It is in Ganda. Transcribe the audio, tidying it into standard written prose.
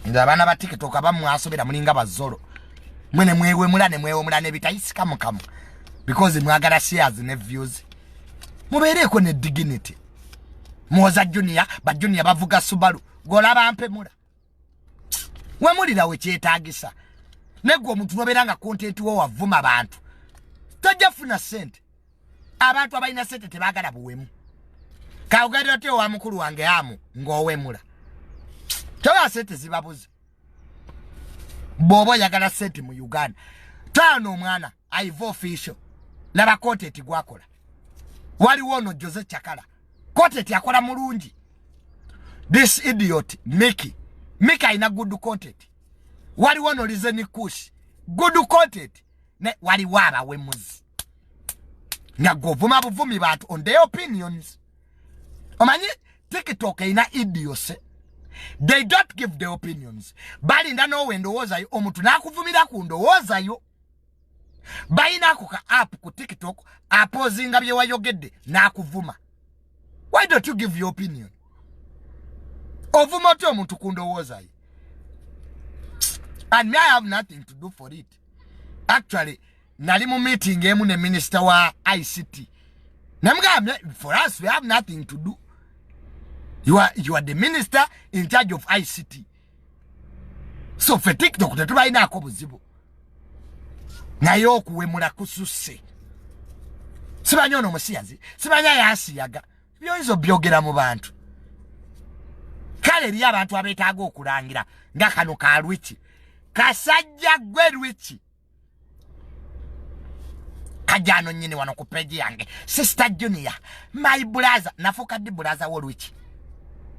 Nze abaana ba TikTok abamwasobera mulinga bazolo. Mwene mwewemula ne mwewemula ne bitayisika mukamu. Because mwagala shares ne views. Mubeereko ne dignity. Muwoza Junior, ba Junior bavuga Subaru. Golaba mpemula. Wemulira we kyetaagisa. Negwe omuntu nobeera nga content wo wavuma bantu. Tojja funa sente. Abantu abalina sente tebaagala buwemu. Kawugenda otya owa mukulu wange amu ng'owemula. Toba sente zibabuze. Bw'oba oyagala sente mu Uganda. Taano omwana Ivo Official. Laba content gwakola. Waliwo ono Jose Chakala. Content akola mulungi. This idiot Mickey. Mickey alina good content. Waliwo ono Lizeni Kush. Good content. Ne waliwo abawemuzi. Nga govuma buvumi bantu on their opinions. Omanyi TikTok erina idiocy. They don't give their opinions. Balinda n'owa endowooza yo omuntu n'akuvumira ku ndowooza yo. Balina ako ka app ku TikTok apozinga bye wayogedde n'akuvuma. Why don't you give your opinion? Ovuma otya omuntu ku ndowooza ye? And me, I have nothing to do for it. Actually, nali mu meeting emu ne minister wa ICT. Namugambye, for us we have nothing to do. You are the minister in charge of ICT. So fe TikTok tetubalinaako buzibu. Naye okuwemula kususse. Simanyi ono omusiyazi, simanyi ayansiyaga. Byoyinza obyogera mu bantu. Kale eriyo abantu abeetaaga okulangira nga kano ka Lwiki. Kasajja gwe Lwiki. Kajano nnyini wano ku page yange. Sister Junior, my brother, nafuuka ddi brother wo Lwiki?